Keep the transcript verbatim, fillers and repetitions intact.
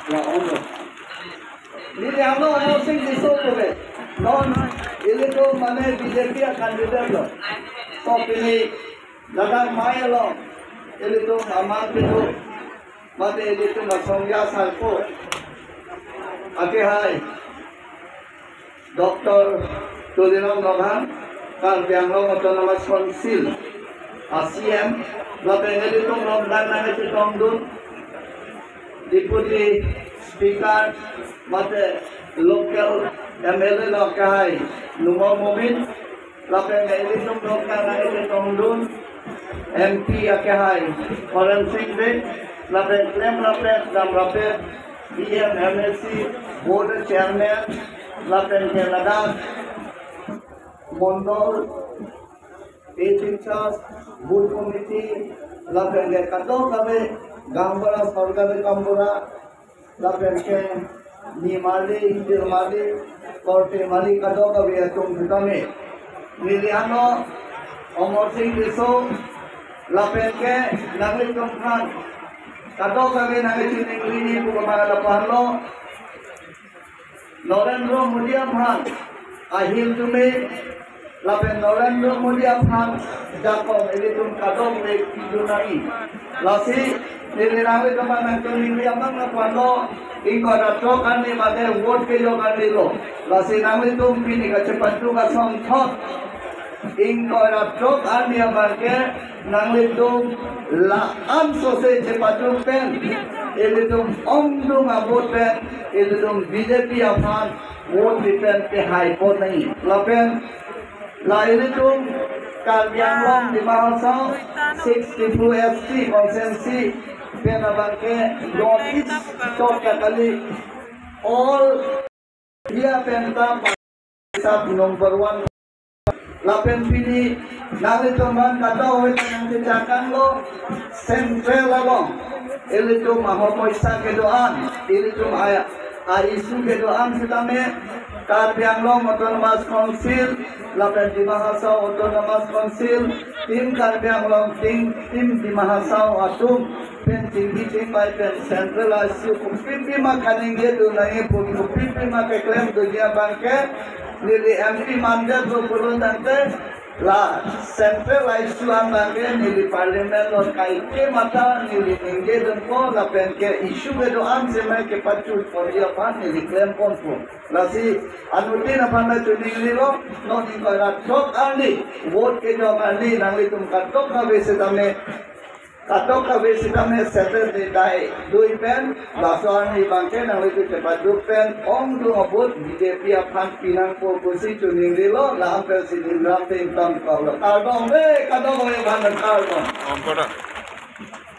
La-anlo. Neli angno Amar Sing Tisso pule. Non ilitum mane B J P a-candidate lo. So pini ladak amei along ilitum aman pitu mate ilitum asong ya salpo akehai Doctor Tuliram Ronghang, Karbi Anglong Autonomous Council a-C E M, lapen ilitum along dan nangchetongdun Deputy Speaker mate local M L A lo akehai Numal Momin, lapen ilitum along dan nangchetongdun M P akehai Horen Sing Bey, lapen klemrappet damrappet E M, M A C, Board Chairman, lapen ke ladak Mondol, Eight in-charge, Booth Committee, lapen ke kadokave gaonbura, sorkari gaonbura, lapen ke nimarli, hirmarli, korte marli kadokave atum sitame. Neli angno Amar Sing Tisso, lapen ke nanglitum aphan kadokave nangchiningri pu kemang lapu-anlo. Narendra Modi aphan ahil tumi, lapen Narendra Modi aphan jakong ilitum kadokave pidun nangji. Lasi neli nanglitum aphan nangchiningri abang lapu-anlo, ingkoi ra throk arni mate vote kejok arni lo. Lasi nanglitum pini kachepatu kasong thot ingkoi ra throk arni abang ke nanglitum la-an sose chepatu pen ilitum ongdung a-vote pen ilitum B J P aphan vote pen pehai pon nangji. Lapen la ilitum Karbi Anglong Dima Hasao six triple S T constituency pen abang ke North East chot ta kali, all India pen ta sub number one. Lapen pini nanglitum aphan kadokave nangchechakanglo, Central along ilitum ahomoisa kedo-an, ilitum a, a-issue kedo-an sitame Karbi Anglong Autonomous Council lapen Dima Hasao Autonomous Council, Team Karbi Anglong, Team, Team Dima Hasao atum pen chingki chingpai pen Central issue kopipi ma kaningjedun nangji pu, kopipi ma keklemdunji abang ke neli M P mandet lo pulo tangte, la Central issue abang ke neli Parliament along kaike matha neli ningjedunpo, lapen ke issue kedo-an sitame kepachut ponji aphan neli klem ponpo. Lasi anuttin aphan ta chiningrilo, non ingkoi ra throk arni vote kejok arni nanglitum kadokave sitame, kadokave sitame Saturday dai dui pen, laso arni abang ke nanglitum chepatu pen ongdung a-vote B J P aphan pinangpo pusi chiningrilo, la-an pensi ning ram pen ington kok lo. Kardom, eh, kadokave aphan kardom. Om kardom.